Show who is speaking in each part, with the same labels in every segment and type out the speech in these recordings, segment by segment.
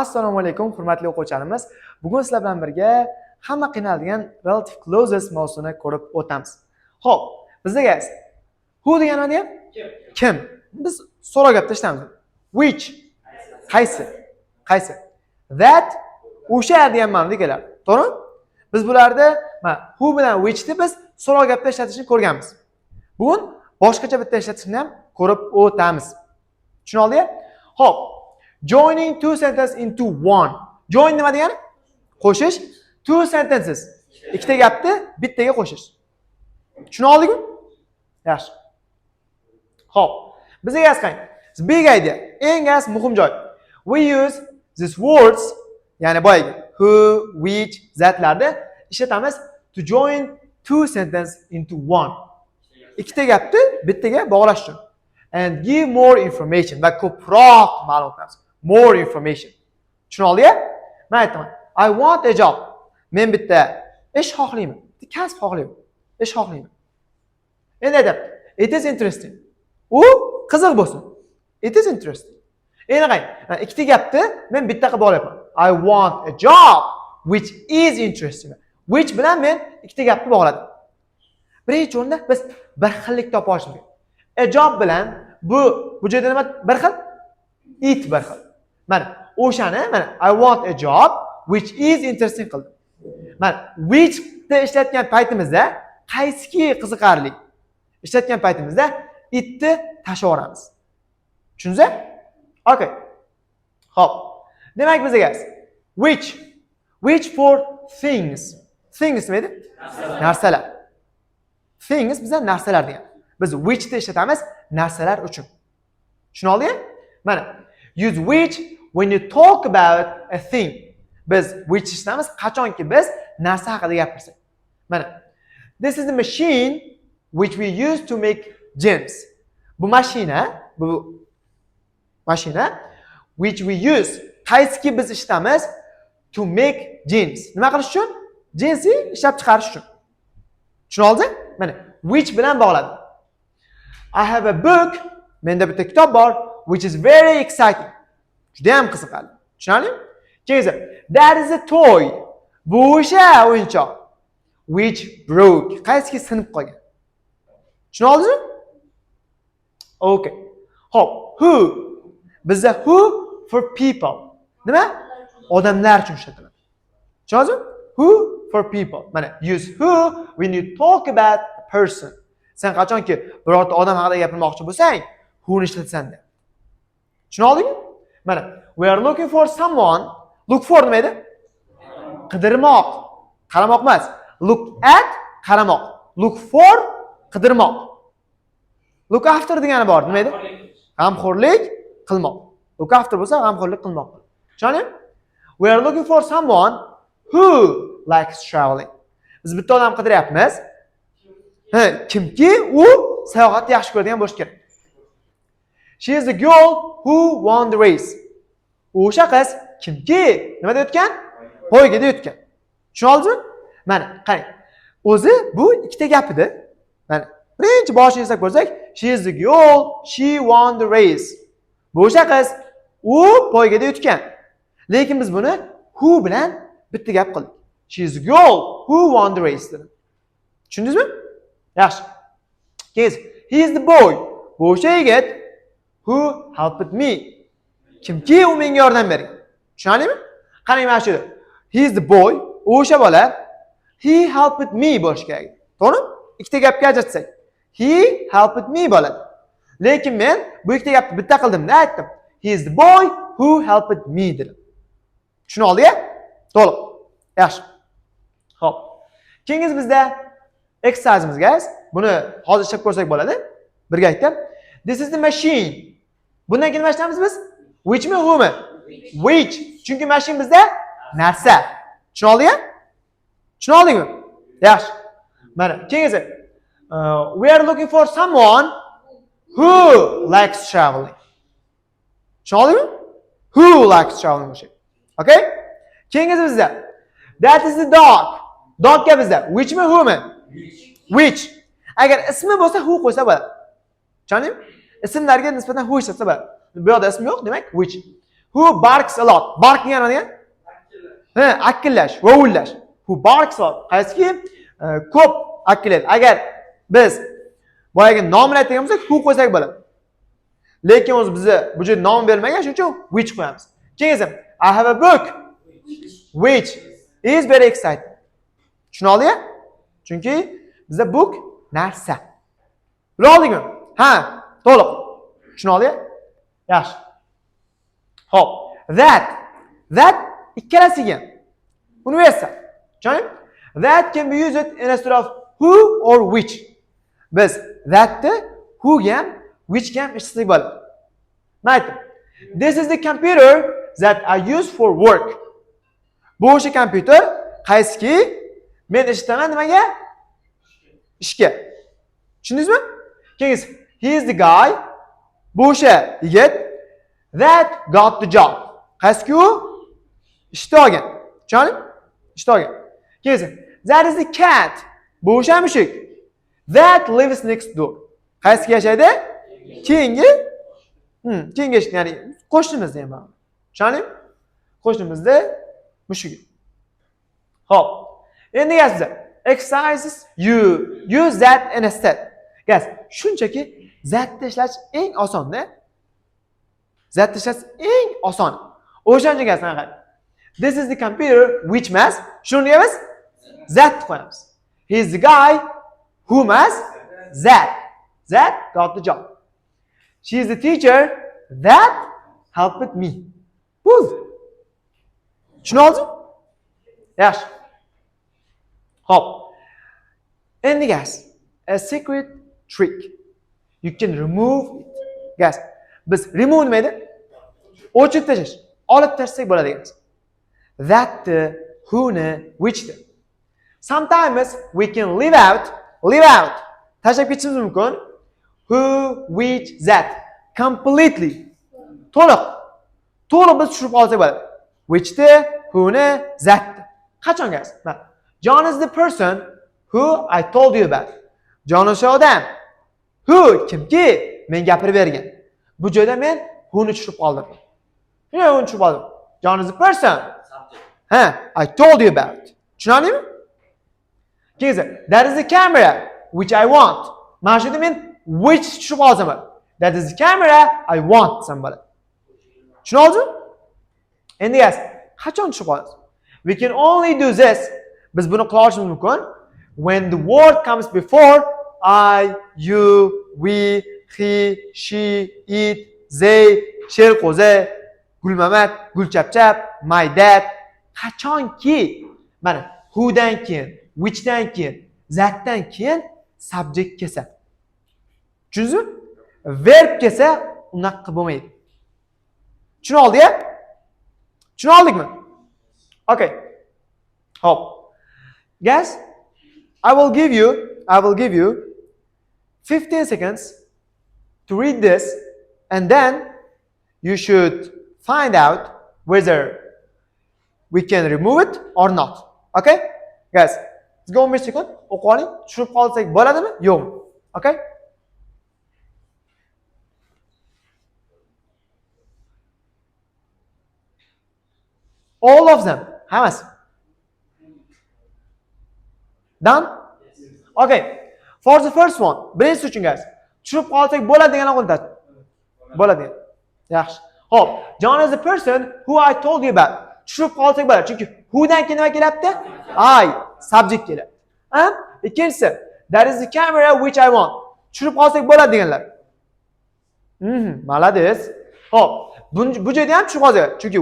Speaker 1: Assalomu alaykum, hurmatli o'quvchilarimiz. Bugun sizlar bilan birga hamma qiynaladigan relative clauses mavzusini ko'rib o'tamiz. Xo'p, bizda, guys, who degani nima degan? Kim? Biz so'roq gapda ishlatamiz. Which? Qaysi? Qaysi? That, o'sha degan ma'noda keladi. To'g'rimi? Biz bularni, mana, who bilan whichni biz so'roq gapda ishlatishni ko'rganmiz. Bugun boshqacha bitta ishlatishni ham ko'rib o'tamiz. Tushuna oldingmi? Xo'p, joining two sentences into one. Join nima degani? Qo'shish. Two sentences. Ikkita gapni bittaga qo'shish. Tushuna oldikmi? Yaxshi. Xo'p, bizga gaz qarang. Big idea. Eng gaz muhim joy. We use these words, ya'ni boyagi who, which, thatlarni ishlatamiz to join two sentences into one. Ikkita gapni bittaga bog'lash uchun. And give more information, va ko'proq ma'lumot beramiz. More information. Tushuna oldingmi? Men aytaman. I want a job. Men bitta ish xohlayman. Bitta kasb xohlayman. Ish xohlayman. Endi aytyapti. It is interesting. U qiziq bo'lsin. It is interesting. Endi qarang, mana ikkita gapni men bitta qilib bo'lyapman. I want a job which is interesting. Which bilan men ikkita gapni bog'ladim. Birinchi o'rinda biz bir xillik topa olishimiz kerak. A job bilan bu joyda nima bir xil? It bir xil. Mana o'shani, mana, I want a job which is interesting qildim. Mana which ni ishlatgan paytimizda, qaysiki qiziqarli ishlatgan paytimizda itni tashlab yuboramiz. Tushundingizmi? Okay. Xo'p. Demak, bizga which, which for things. Things nima edi? Narsalar. Things bizda narsalar degan. Biz which ni ishlatamiz narsalar uchun. Tushuna oldingmi? Mana, use which when you talk about a thing. Biz which ishlatamiz qachonki biz narsa haqida gapirsak. Mana, this is the machine which we use to make jeans. Bu mashina, bu mashina which we use, qaysiki biz ishlatamiz, to make jeans. Nima qilish uchun? Jinsi ishlab chiqarish uchun. Tushuna oldingmi? Mana, which bilan bog'ladim. I have a book, menda bitta kitob bor, which is very exciting. Juda ham qiziqarli. Tushunarlimi? Keyin, that is a toy. Bu o'sha o'yinchoq. Which broke. Qaysiki sinib qolgan. Tushuna oldingizmi? Okay. Xo'p, who? Bizda who for people. Nima? Odamlar uchun ishlatiladi. Tushundingizmi? Who for people. Mana, use who when you talk about a person. Sen qachonki birorta odam haqida gapirmoqchi bo'lsang, who ni ishlatasan deb. Tushuna oldingmi? Mana, we are looking for someone. Look for nima edi? Qidirmoq. Qaramoq emas. Look at, qaramoq. Look for, qidirmoq. Look after degani bor. Nima edi? G'amxo'rlik qilmoq. Look after bo'lsa, g'amxo'rlik qilmoq. Tushundingmi? We are looking for someone who likes traveling. Biz bitta odam qidiryapmiz. Ha, kimki u sayohatni yaxshi ko'radigan bo'lishi kerak. She is the girl who won the race. U o'sha qiz kimki nimada yutgan? Poygada yutgan. Tushuna oldingizmi? Mana, qarang. O'zi bu ikkita gap edi. Mana, birinchi boshini eslab ko'rsak, she is the girl, she won the race. Bu o'sha qiz, u poygada yutgan. Lekin biz buni who bilan bitta gap qildik. She is the girl who won the race dedim. Tushundingizmi? Yaxshi. Keyin, he is the boy. Bu o'sha yigit who helped me. Kimki u menga yordam bergan. Tushunarlimi? Qarang, mana shu yerda. He is the boy, u o'sha bola. He helped me bo'lishi kerak. To'g'rimi? Ikkita gapga ajratsak. He helped me bo'ladi. Lekin men bu ikkita gapni bitta qildimda, aytdim. He is the boy who helped me dedim. Tushuna oldik? To'liq. Yaxshi. Xo'p. Keyingiz bizda exercise'imiz, guys. Buni hozir ishlab ko'rsak bo'ladi. Birga aytdim. This is the machine. Bundan keyin nima ishlaymiz biz? Which mi, who mi? Which. Chunki machine bizda narsa. Tushuna oldingmi? Tushuna oldingmi? Yaxshi. Mana, keyingisi. We are looking for someone who likes traveling. Tushuna oldingmi? Who likes traveling o'sha. Okay? Keyingisi bizda. That is the dog. Dogga bizda which mi, who mi? Which. Agar ismi bo'lsa, who qo'ysa bo'ladi. Tushundingmi? Ismlarga nisbatan who ishlatsa bo'ladi. Bu yoqda ism yo'q, demak which. Who barks a lot? Bark nima degan? Ha, akillash, vovullash. Who barks a lot? Qaysiki ko'p akillaydi. Agar biz boyagi nomini aytgan bo'lsak, who qo'ysak bo'ladi. Lekin o'zi bizni bu yerda nom bermagan, shuning uchun which qo'yamiz. Keyingisi, I have a book which is very exciting. Tushuna oldingmi? Chunki bizda book narsa. Bila oldingmi? Ha, to'liq. Tushuna oldingmi? Yaxshi. Xo'p, that ikkalasiga universal. Tushundingmi? That can be used instead of who or which. Biz thatni who ga ham, which ga ham ishlatsak bo'ladi. Men aytdim. This is the computer that I use for work. Bu o'sha kompyuter qaysiki men ishlataman nimaga? Ishga. Tushundingizmi? Keyingisi, he is the guy. Bu o'sha yigit that got the job. Qaysiki u ishni olgan. Tushundingmi? Ishni olgan. Keyingisi, that is the cat. Bu o'sha mushuk. That lives next door. Qaysiki yashaydi? Keyingi keyingi eshik, ya'ni qo'shnimizda ham bor. Tushundingmi? Qo'shnimizda mushugi. Xo'p. Endi gaz exercises you use that instead. Gaz shunchaki thatni ishlatish eng osonda. Thatni ishlatish eng oson. O'shancha gaz qanaqa? This is the computer which mas. Shuni deymiz? That qo'yamiz. He is the guy who mas that. That got the job. She is the teacher that helped me. Bo'ldi. Tushuna oldingmi? Yaxshi. Xo'p. Endi guys, a secret trick. You can remove it. Guys, biz remove nima edi? O'chirib tashlash, olib tashlasak bo'ladi guys. That, who ni, which ni. Sometimes we can leave out. Tashlab ketishimiz mumkin. Who, which, that completely. To'liq. To'liq biz tushirib olsak bo'ladi. Which ni, who ni, that ni. Qachon guys? Mana John is the person who I told you about. John o'sha odam. Who kimki men gapirib bergan. Bu joyda men who ni tushirib qoldirdim. Shunday who ni tushirib qoldim. John is the person. Ha, I told you about. Tushunarlimi? Keyingisi, that is the camera which I want. Mana shu yerda men which tushirib qolsam bo'ladi. That is the camera I want desam bo'ladi. Tushuna oldingmi? Endi guys, qachon tushirib qolamiz? We can only do this. Biz buni qila olishimiz mumkin when the word comes before I, you, we, he, she, it, they, Sherqo'zi, Gulmamat, Gulchapchap, my dad. Qachonki mana who dan keyin, which dan keyin, that dan keyin subject kelsa. Tushundingizmi? Verb kelsa unaqa qilib bo'lmaydi. Tushuna oldik-a? Tushuna oldikmi? Okay. Xo'p. Guys, I will give you 15 seconds to read this, and then you should find out whether we can remove it or not. Okay? Guys, sizga 15 sekund o'qib oling. Tushirib qolsak bo'ladimi? Yo'qmi? Okay? All of them. Hammasi. Done? Okay. For the first one, birinchisi uchun guys, tushirib qolsak bo'ladi degan qo'lda. Bo'ladi. Yaxshi. Xo'p, John is the person who I told you about. Tushirib qolsak bo'ladi, chunki who dan keyin nima kelyapti? I, subject kelyapti. Ha? Ikkinchisi, that is the camera which I want. Tushirib qolsak bo'ladi deganlar. Молодец. Xo'p, bu joyda ham tushirib qolsak, chunki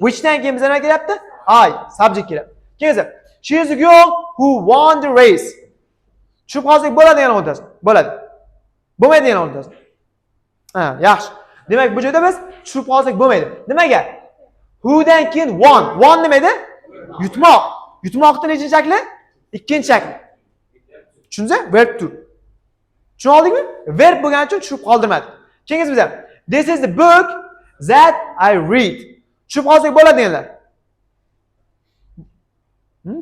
Speaker 1: which dan keyin bizga nima kelyapti? I, subject kelyapti. Keyingi, she is the girl who won the race. Tushirib qolsak bo'ladi degan o'rtasi. Bo'ladi. Bo'lmaydi degan o'rtasi. Ha, yaxshi. Demak, bu joyda biz tushirib qolsak bo'lmaydi. Nimaga? Who dan keyin won. Won nima edi? Yutmoq. Yutmoqning nechinchi shakli? Ikkinchi shakli. Tushundingizmi? Verb to. Tushuna oldingmi? Verb bo'lgani uchun tushirib qoldirmadik. Keyingisi bizda this is the book that I read. Tushirib qolsak bo'ladi deganlar.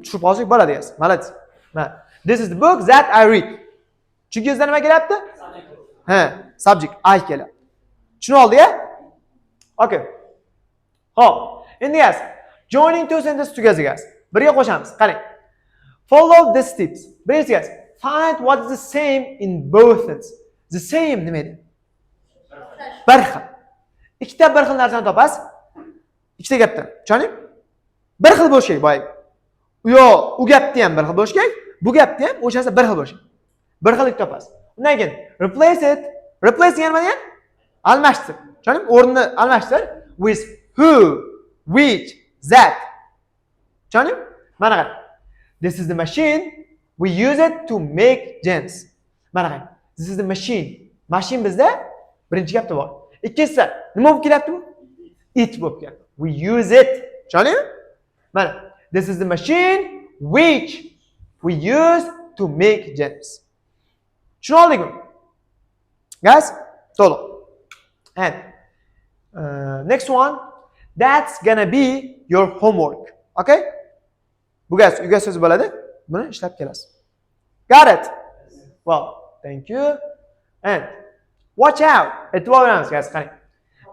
Speaker 1: Tushirib qolsak bo'ladi degansiz. Молодец. Mana this is the book that I read. Chunki bizda nima kelyapti? Ha, subject I kelyapti. Tushuna oldik-a? Okay. Xo'p, endi guys, joining two sentences together guys. Birga qo'shamiz. Qarang. Follow the steps. Birinchisi guys, find what is the same in both sentences. The same nima edi? Bir xil. Ikkita bir xil narsani topasiz. Ikkita gapdan. Tushuning? Bir xil bo'lishi kerak boyagi. Yo, u gapda ham bir xil bo'lishi kerak, bu gapda ham o'sha narsa bir xil bo'lishi kerak. Bir xillik topasiz. Undan keyin replace it. Replace degani nima degani? Almashtir. Tushuning? O'rnini almashtir with who, which, that. Tushuning? Mana qarang. This is the machine. We use it to make jams. Mana qarang. This is the machine. Machine bizda birinchi gapda bor. Ikkinchisi nima bo'lib kelyapti bu? It bo'lib kelyapti. We use it. Tushundingmi? Mana this is the machine which we use to make jams. Tushuna oldikmi? Guys, to'liq. And next one, that's gonna be your homework. Okay? Bu guys, uyga so'zi bo'ladi. Buni ishlab kelasiz. Got it? Well, thank you. And watch out. E'tibor beramiz, guys, qarang.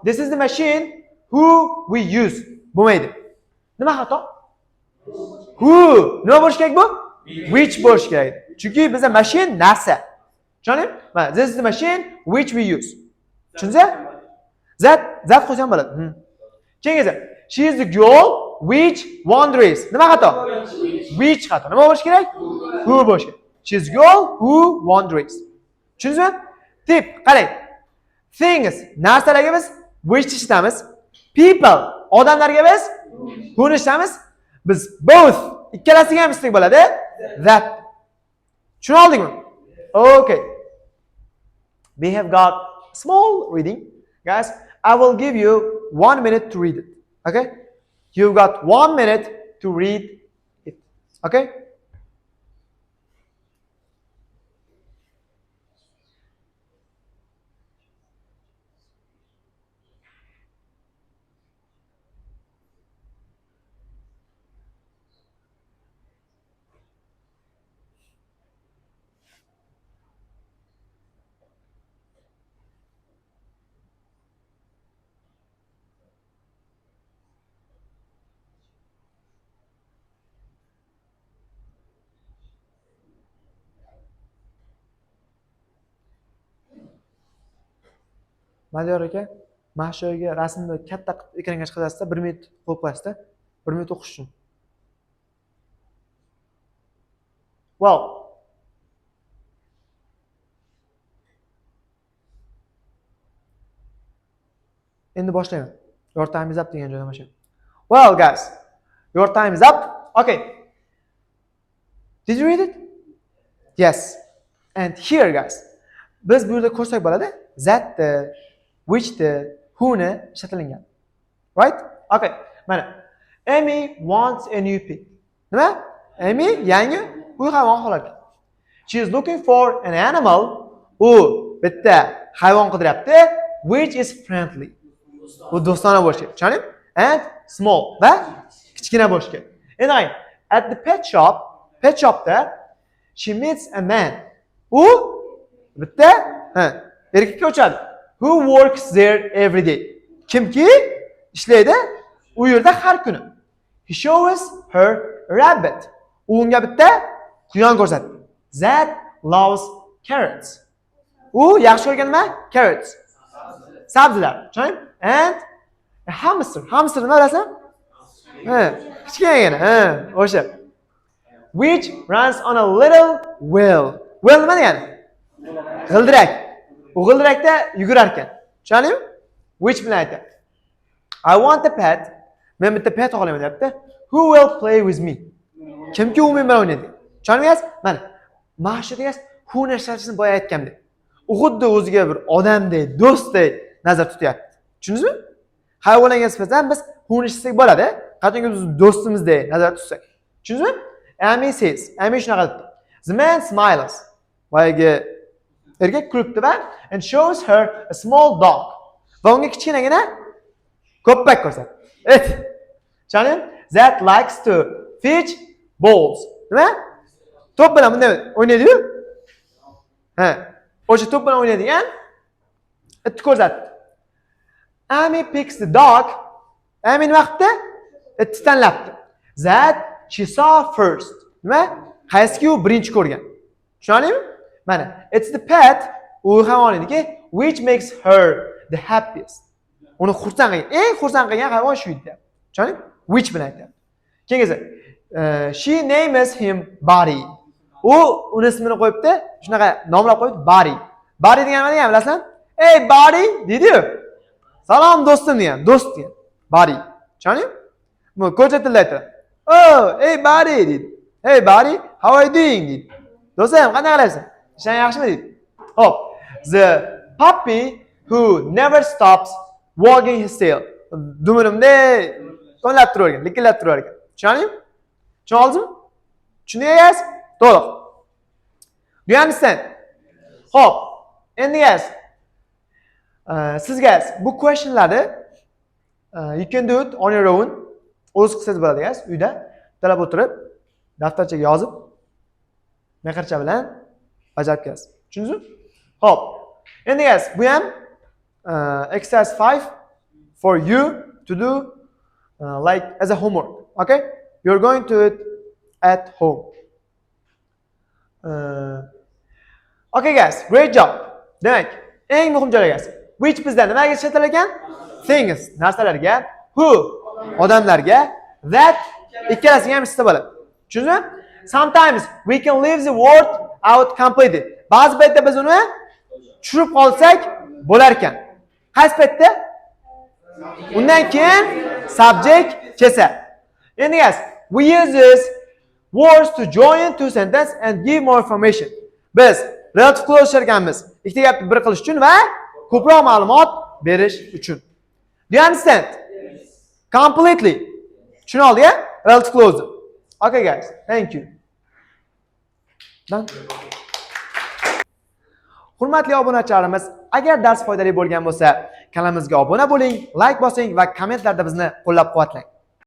Speaker 1: This is the machine who we use. Bo'lmaydi. Nima xato? Who. Nima bo'lishi kerak bu? Which bo'lishi kerak. Chunki bizda machine narsa. Tushundingmi? Mana this is the machine which we use. Tushundingizmi? That qo'ysam bo'ladi. Keyingisi, she is the girl which won the race. Nima xato? Which xato. Nima bo'lishi kerak? Who bo'lishi kerak. She is girl who won the race. Tushundingizmi? Tip, qarang. Things, narsalarga biz which ishlatamiz. People, odamlarga biz who ishlatamiz. Biz both, ikkalasiga ham ishlatsak bo'ladi. That. Tushuna oldingmi? Okay. We have got small reading. Guys, I will give you 1 minute to read it. Okay? You've got 1 minute to read it. Okay? Madiyor aka, mana shu yerga rasmni katta qilib ekranga chiqarasizda, 1 minut qo'yib qo'yasizda, 1 minut o'qish uchun. Well, endi boshlayman. Your time is up degan joydan boshlayman. Well, guys, your time is up. Okay. Did you read it? Yes. And here, guys, biz bu yerda ko'rsak bo'ladi. That the, which the, who ni ishlatilingan. Right? Okay. Mana Amy wants a new pet. Nima? Amy yangi uy hayvon xohlar ekan. She is looking for an animal. U bitta hayvon qidiryapti, which is friendly. U do'stona bo'lishi kerak. Tushundingmi? And small va kichkina bo'lishi kerak. Endi qarang, at the pet shop, pet shopda she meets a man. U bitta, ha, erkakka uchadi. Who works there every day. Kimki ishlaydi u yerda har kuni. He shows her rabbit. U unga bitta quyon ko'rsatdi. That loves carrots. U yaxshi ko'rgan nima? Carrots. Sabzilar. Tushundingmi? And a hamster. Hamster nima bilasizmi? Ha, kichkinagina, ha, o'sha. Which runs on a little wheel. Wheel nima degani? G'ildirak. U g'ildirakda yugurar ekan. Tushundingmi? Which bilan aytyapti. I want a pet. Men bitta pet xohlayman deyapti. Who will play with me? Kimki u men bilan o'ynaydi. Tushundingiz? Mana mana shu degan who narsasini boya aytgandek. U xuddi o'ziga bir odamdek, do'stdek nazar tutyapti. Tushundingizmi? Hayvonlarga nisbatan biz who ishlatsak bo'ladi. Qachonki biz do'stimizdek nazar tutsak. Tushundingizmi? Amy says. Amy shunaqa debdi. The man smiles. Boyagi erkak kulibdi va and shows her a small dog. Va unga kichkinagina ko'ppak ko'rsatdi. Evet. Tushundingmi? That likes to fetch balls. Nima? To'p bilan bunday o'ynaydi-yu. Ha, o'sha to'p bilan o'ynaydigan itni ko'rsatdi. Amy picks the dog. Amy nima qilibdi? Itni tanlabdi. That she saw first. Nima? Qaysiki u birinchi ko'rgan. Tushunarlimi? Mana, it's the pet, u hayvon ediki, which makes her the happiest. Uni xursand qilgan, eng xursand qilgan hayvon shu edi deyapti. Tushundingmi? Which bilan aytyapti. Keyingisi, she names him Buddy. U uni ismini qo'yibdi, shunaqa nomlab qo'yibdi, Buddy. Buddy degan nima degan, bilasizmi? "Ey, buddy" deydi-yu. "Salom, do'stim" degan, do'st degan. Buddy. Tushundingmi? Bu ko'cha tilida aytadi. "Oh, hey buddy" deydi. "Hey buddy, how are you doing?" deydi. "Do'stim, qanday qilyapsan? Ishlaring yaxshimi?" deydi. Xo'p, the puppy who never stops wagging his tail. Dumini to'nlab turavergan, likillab turavergan. Tushundingmi? Tushuna oldingmi? Tushundingiz? To'liq. Do you understand? Xo'p, endi guys, siz guys bu questionlarni you can do it on your own. O'zi qilsangiz bo'ladi guys, uyda talab o'tirib, daftarchaga yozib, mehrcha bilan bajarib kelasiz. Tushundingizmi? Xo'p. Endi guys, bu ham exercise 5 for you to do like as a homework. Okay? You're going to it at home. Okay guys, great job. Demak, eng muhim joyi guys. Which bizda nimaga ishlatilar ekan? Things, narsalarga, who odamlarga, that ikkalasiga ham ishlatsa bo'ladi. Tushundingizmi? Sometimes we can leave the word out completely. Ba'zi paytda biz uni tushirib qolsak bo'lar ekan. Qaysi paytda? Undan keyin subject kelsa. Endi guys, we use this words to join two sentence and give more information. Biz relative clause ishlatganmiz. Ikkita gapni bir qilish uchun va ko'proq ma'lumot berish uchun. Do you understand? Completely. Tushuna oldik, a? Relative clause. Okay guys, thank you. Done. Hurmatli obunachilarimiz, agar dars foydali bo'lgan bo'lsa, kanalimizga obuna bo'ling, like bosing va kommentlarda bizni qo'llab-quvvatlang.